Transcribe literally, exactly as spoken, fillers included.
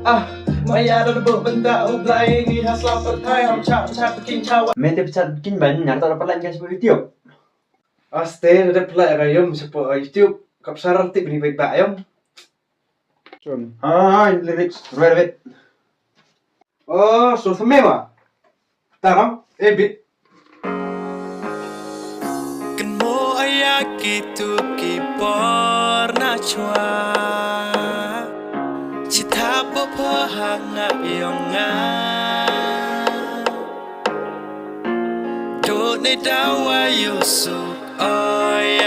Ah, maya da bo benda u Blai ngi ha sla pyrthai ham cha cha king cha. Me te pechat king ban nyar ta dapat lagi sha YouTube. Aste da pla ka yom sha YouTube. Kap sarar tip ni baik ba yom. Hai, lyrics, wait, wait. Oh, so semema. Tarang, eh, bit. Kynmaw ïa kitu ki por na chwa. Chitap ba pha ha nga ïong nga. Dot ne dawa yusuk oi